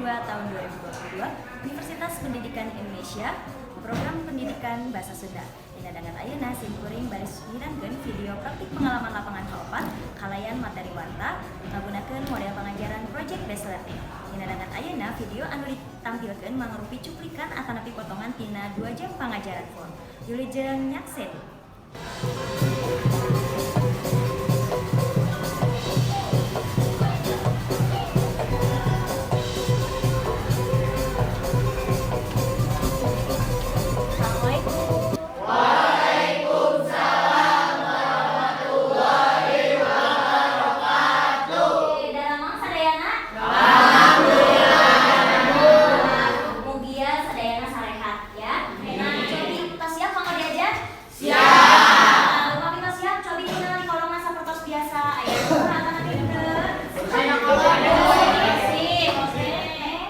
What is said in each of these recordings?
2 tahun 2022, Universitas Pendidikan Indonesia, Program Pendidikan Bahasa Sunda. Dina danget ayeuna simkuring baris midangkeun video praktik pengalaman lapangan kaopat kalayan materi warta ngagunakeun model pengajaran Project Based Learning. Dina danget ayeuna, video anu ditampilkeun mangrupi cuplikan atanapi potongan tina 2 jam pangajaran full. Wilujeng nyaksen. Assalamualaikum. Waalaikumsalam warahmatullahi wabarakatuh. Daramang sadayana? Alhamdulillah. Mugia sadayana sarehat ya. Nah, cobi tos siap mangga diajar? Siap. Nah, upami tos siap, cobi tinggal di kolongna sapertos biasa. Aya kumaha atanapi henteu? Sip, oke.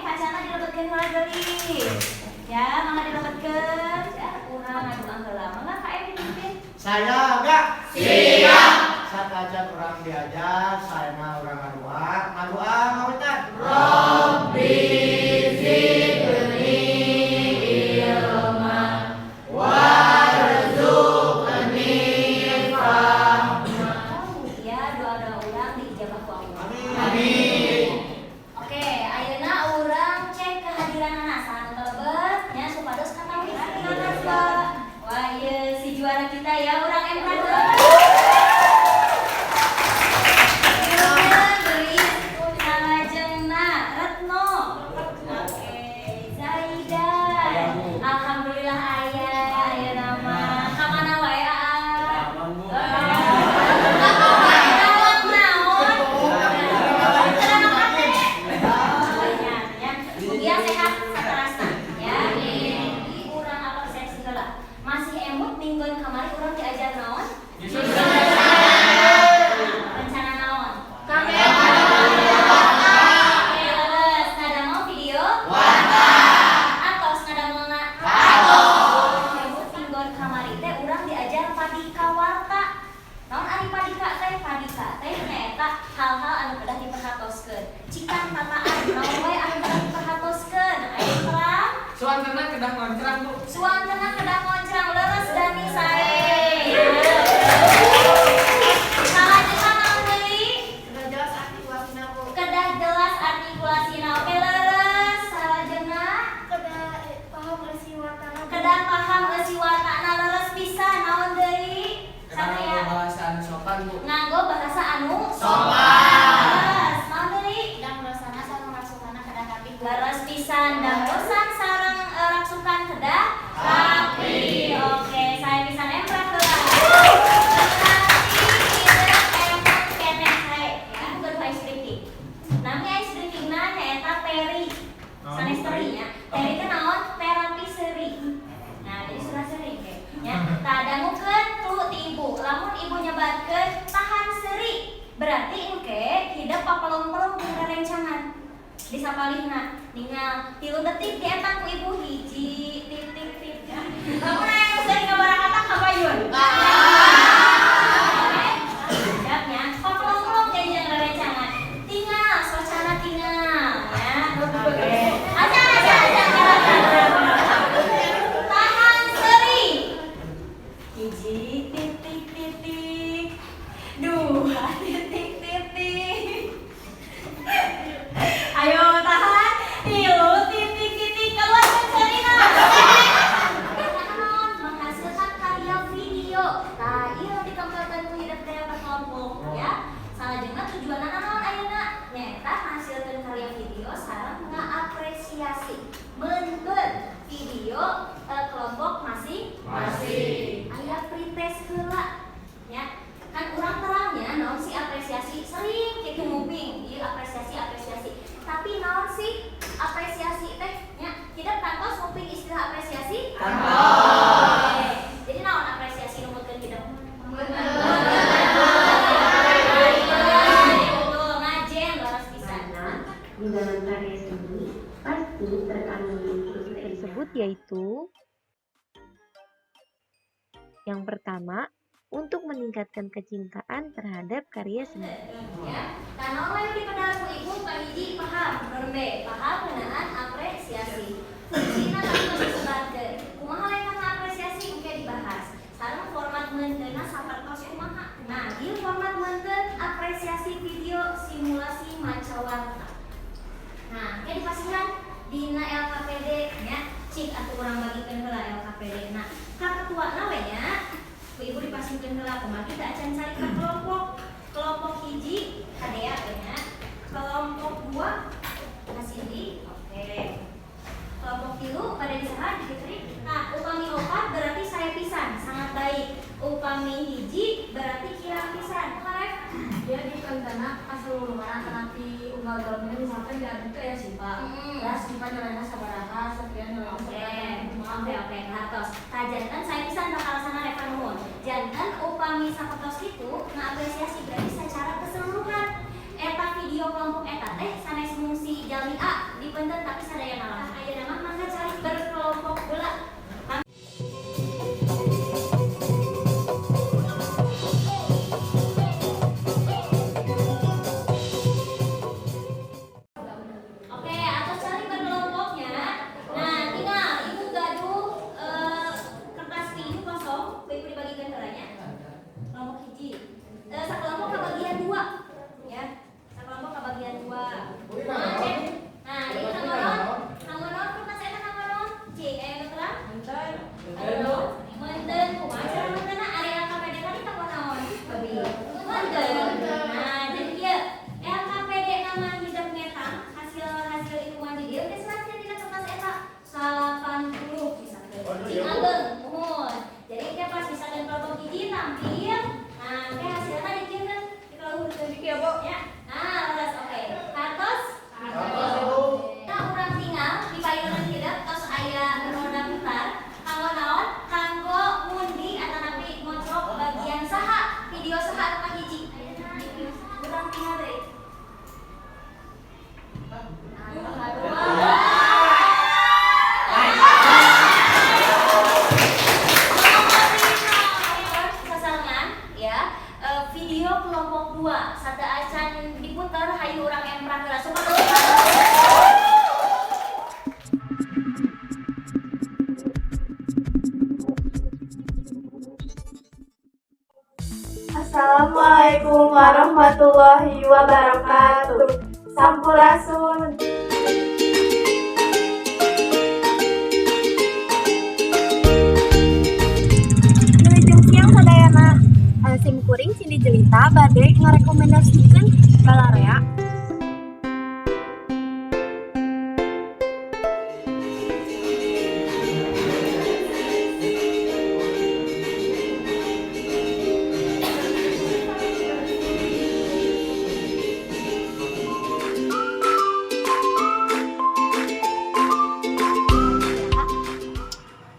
Kacana dilebetkeun heula geulis. Ya, mangga dilebetkeun. Ya, urang ngadoa heula. Mangga KM dipimpin. Saya enggak Siap. Satacan urang diajar, saya mah urang ngadua, ngadua ngawitan. Robbi zidni ilma warzuqni fahma. Ya, doa-doa urang diijabah ku Allah. Amin. Oke, ayeuna urang cek kehadiranana saha nu lebet nya supados katawi kehadiranana. Wah, ieu si juara kita ya, urang empra. Geulis, salajengna Retno. Oke, Zaidan. Alhamdulillah aya aya nama. Ka mana wae, Aa? Naon naon? Kenapa teh? Oh, nya nya. Mugia sehat saterasna ya. Di urang apresiasi heula. Masih emut mingguan kamari urang diajar naon? Rencana naon? Oke, leres. Ngadamel video? Atos ngadamelna? Emut mingguan kamari teh urang diajar padika warta. Naon ari padika teh? Padika teh nyaeta hal-hal anu kedah diperhatoskeun. Cikan tataan naon wae anu kedah diperhatoskeun. Ayo terang. Suantena kedah ngoncrang, Bu. Suantena kedah ngoncrang, leres Dani, sae. Salajengna naon deui? Kedah jelas artikulasina, Bu. Kedah jelas artikulasina. Oke, leres. Salajengna? Kedah paham eusi wartana, Bu. Kedah paham eusi wartana, leres pisan. Naon deui? Kedah Satria. nganggo bahasa anu sopan, Bu. Nganggo bahasa anu Sopan. Leres. Naon deui? Damrosana sareng raksukanna kedah rapi, Bu. Leres pisan, damrosan sareng raksukan kedah rapi. Oke, sae pisan, emprak heula. Berarti hidep emang keneh sae ya, gaduh ice breaking. Nami ice breakingna nyaeta teri. Sanes teri nya. Teri teh naon? Terapi seuri. Nah, jadi surah seuri ge. Nya, tah dangukeun clue ti ibu. Lamun ibu nyebatkeun tahan seuri, berarti engke hidep papelong-pelong jeung rerencangan di sapalihna. Ningal 3 detik dietang ku ibu, hiji titik titik. Lamun aya nu seuri ngabarakata kapayun. Siap nya, papelong-pelong jadi jeung rerencangan. Tinggal socana, tinggal ya. Oke, aja aja aja. Tahan seuri, hiji titik titik, dua titik titik, ayo tahan, tilu titik titik, keluarkan seurina. Naon? Menghasilkan karya video. Nah, ieu ditempelkeun ku hidep gaya berkelompok ya. Salajengna tujuanna naon ayeuna? Nyaeta menghasilkan karya video sareng ngaapresiasi, meunkeun video kelompok masing-masing. Aya pretest heula ya. Kan urang terangnya naon sih apresiasi, sering kitu nguping ieu apresiasi apresiasi, tapi naon sih apresiasi teh nya? Tidak kantos nguping istilah apresiasi? Oke. Jadi naon apresiasi numutkeun hidep? Betul, ngajen, leres pisan. Karena di dalam karya seni pasti terkandung tersebut, yaitu yang pertama, untuk meningkatkan kecintaan terhadap karya seni. Ya, nah, naon wae dipedar ku ibu? Kahiji, paham, nembe paham. Ku urang bagikeun heula LKPD. Nah, ka ketuana we nya. Ku ibu dipasihkeun heula, kumaha kita acan cari ka kelompok. Kelompok hiji ka Dea we nya. Kelompok dua ka Cindy. Oke. Kelompok tilu pada di saha, di Fitri. Nah, upami opat berarti sae pisan, sangat baik. Upami hiji berarti kirang pisan. Karek. Dia di rencana keseluruhan tapi unggal dalmina, misalkan di aduk teh ya Sipa. Ya Sipa nilainya sabaraha, Satria nilainya sabaraha. Oke, hartos. Tah, janten sae pisan bakal sana Reva, nuhun. Janten upami sapertos kitu ngapresiasi berarti secara keseluruhan. Eta video kelompok eta teh sanes mungsi jalmi A dipenten, tapi sadayana lah. Ayeuna mah mangga cari berkelompok heula. Oke, atau cari berkelompoknya. Nah, tinggal ibu gaduh kertas ibu kosong, ku ibu dibagikan heula nya. Kelompok hiji. Sakelompok kebagian dua, ya. Sakelompok kebagian dua. Nah, cek. Nah, ini kanggo naon? Kanggo naon kertas eta, kanggo naon? Cik, nu terang? Aduh, menten, kumaha cara mentenna? Ari LKPD tadi kanggo naon? Menten. Nah, jadi kieu LKPD nama hidep ngetang hasil hasil hitungan di dieu geus seratkeun dina kertas eta 80 misalkan. Cing ageng, muhun. Jadi engke pas misalkan kelompok hiji tampil, nah engke hasilna dikieun dikaluhurkeun Kieu, Bu. Ya. Nah, leres, oke. Hartos? Hartos, Ibu. Nah, urang tinggal di payunan hidep tos aya roda putar. Kanggo naon? Kanggo ngundi atanapi ngocok bagian saha, video saha anu kahiji. Ayeuna video saha urang tinggal deui. Anu kadua. Sasarengan ya, video kelompok 2 sateuacan diputer, hayu urang emprak heula supaya. Assalamualaikum warahmatullahi wabarakatuh. Sampurasun. Wilujeng siang sadayana. Sim kuring Cindy Jelita bade ngarekomendasikeun balarea.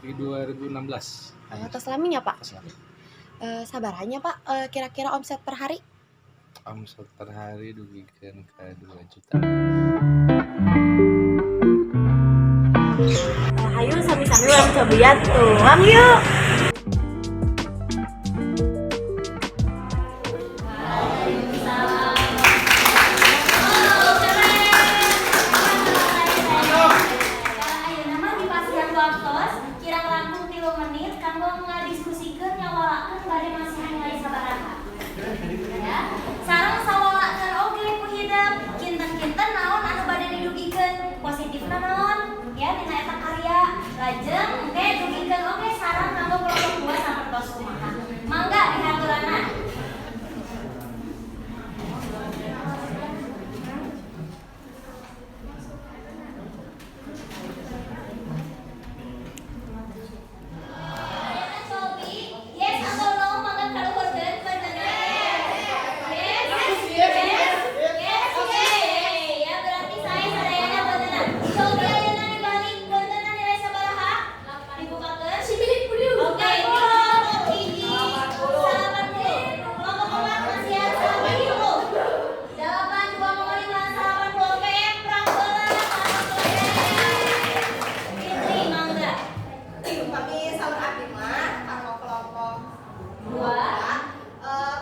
Di 2016. Tos lami nya, Pak? Tos lami. Sabaraha nya, Pak, kira-kira omset per hari? Omset per hari dugikeun ka 2 juta. Hayu sami-sami urang cobian tuang yuk. Waalaikumsalam. Oh, keren. Ayeuna mah dipasihan waktos kirang langkung 3 menit kanggo ngadiskusikeun, nyawalakeun bade masihan nilai sabaraha. Ya. Sareng sawalakeun oge ku hidep kinten-kinten naon anu bade didugikeun, positifna naon ya dina eta karya. Lajeng engke dugikeun oge saran kanggo kelompok 2 sapertos kumaha. Mangga dihaturana. Ayeuna cobi yes atau no, mangga kaluhurkeun panjenengan. Yes. Yes. Yes. Oke. Ya, berarti sae sadayana panjenengan. Cobi ayeuna dibalik panjenengan nilai sabaraha? Dibukakeun. Oke, kelompok hiji 80. Kelompok opat masihan 80. 82,5 80. Oke, emprak heula. Fitri, mangga. Kami saur abdi mah kanggo kelompok 2.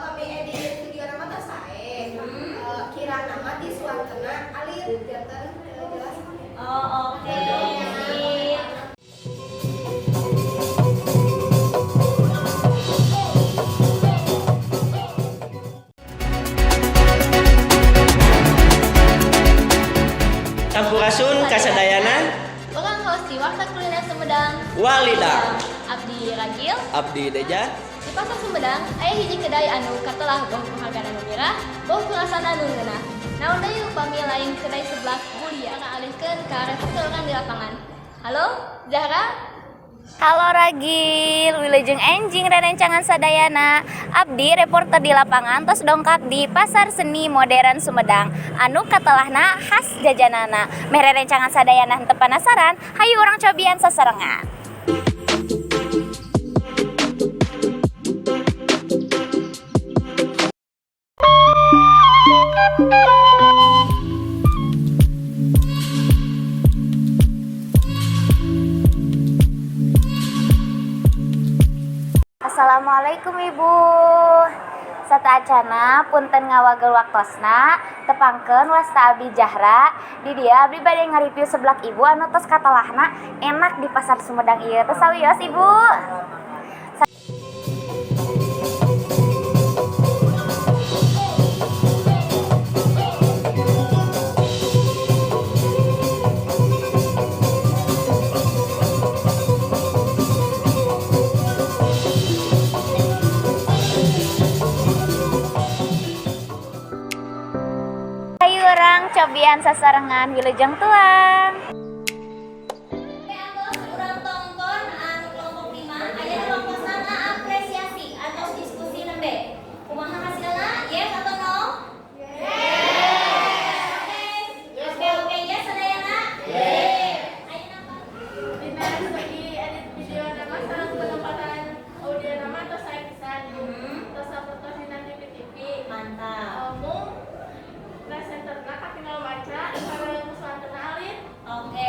Kami edit video nama tos sae. Kirana mah di suantena alit, janten jelas. Oh, oke. Sip. Sampurasun kasadayana. Urang host di Warsa Kuliner Sumedang. Walida. Abdi Ragil. Abdi Deja. Di Pasar Sumedang, aya hiji kedai anu katelah boh ku hargana nu mirah, boh ku rasana nu ngeunah. Naon deui upami lain kedai seblak Bulia. Alihkeun ka reporter urang di lapangan. Halo, Zahra? Halo Ragil, wilujeng enjing rerencangan sadayana. Abdi reporter di lapangan tos dongkap di Pasar Seni Modern Sumedang. Anu katelahna khas jajanana. Meh rerencangan sadayana henteu penasaran, hayu urang cobian sasarengan. Assalamualaikum Ibu. Sateuacana punten ngawagel waktosna, tepangkeun wasta abdi Jahra. Di dieu abdi bade ngareview seblak Ibu anu tos katelahna enak di Pasar Sumedang ieu. Tos sawios Ibu. Hayu urang cobian sasarengan, wilujeng tuang. Oke, atos urang tongton anu kelompok 5 aya waktosna ngaapresiasi atau diskusi nembe. Kumaha hasilna? Yes atau no? Yes. Oke. Oke, yes sadayana? Yes. Ayeuna Pak. Dina segi edit video nama sareng penempatan audio nama tos sae pisan. Tos sapertos dina TV-TV. Mantap. Mung presenterna katinggal maca sareng suantena alit. Oke.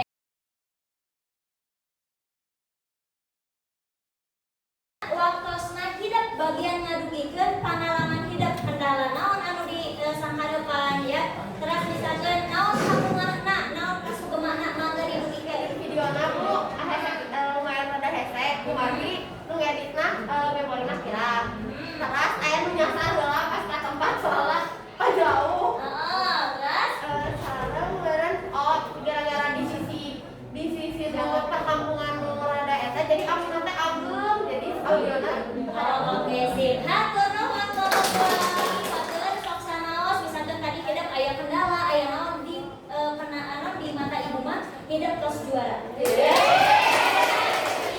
Waktosna hidep bagian ngadugikeun pangalaman hidep, kendala naon anu di sanghareupan ya. Teras misalkan naon kabungahna, naon kasugemana, mangga didugikeun. Videona Bu hese, lumayan rada hese kumargi nu ngeditna memorina kirang. Teras aya nu nyasar heula pas ka tempat soalna jauh. Heeh, terus Sareng meureun, oh, gara-gara di sisi nu perkampungan nu rada eta jadi ampuna teh ageng, jadi audiona. Oh, oke, sip. Hatur nuhun kelompok dua. Misalkan sok sanaos, misalkan tadi hidep aya kendala, aya naon di kenaan di mata ibu mah hidep tos juara.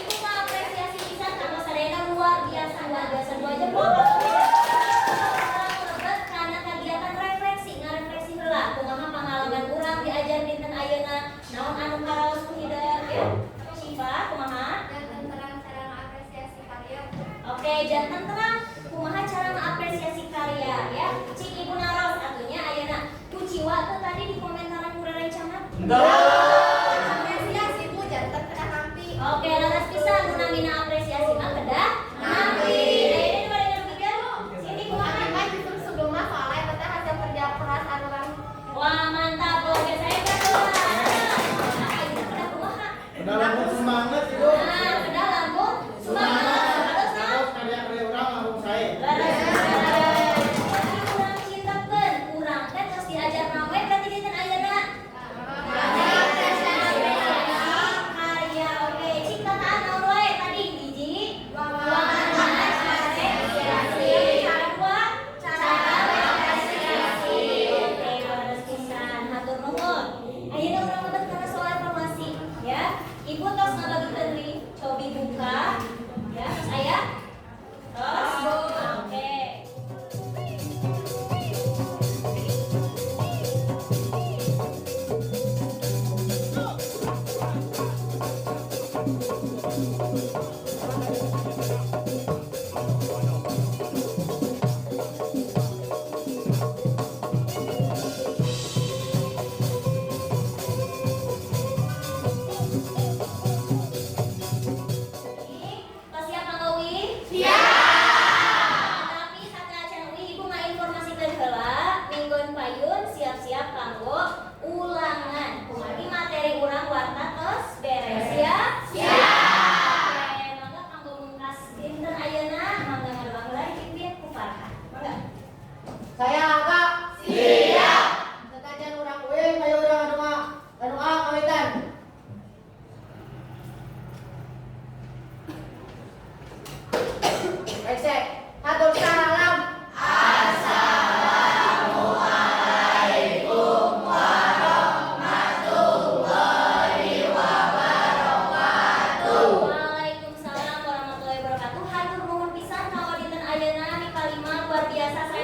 Ibu mah apresiasi pisan kanggo sadayana, luar biasa, luar biasa, dua jempol. Urang lebet kana kegiatan refleksi, ngarefleksi heula kumaha pengalaman urang diajar dinten ayeuna, naon anu karaos ku hidep ya. Syifa, kumaha? Janten terang cara ngapresiasi karya. Oke, janten terang kumaha cara ngapresiasi karya ya. Cik ibu naros atuh nya, ayeuna kuciwa teu tadi di komentaran ku rerencangan? Apresiasi Bu janten kedah nampi. Oke, leres pisan, nu namina apresiasi mah kedah nampi. Ayeuna nu bade ngadugikeun? Sini, kumaha? Abi mah justru sugema soalnya eta teh hasil kerja keras anu urang. Wah, mantap. Oke, saya ketua. Nah, ayeuna kedah kumaha? Kedah langkung semangat, Ibu. Nah, kedah langkung semangat. Terus naon? Terus karya-karya urang biasa saya.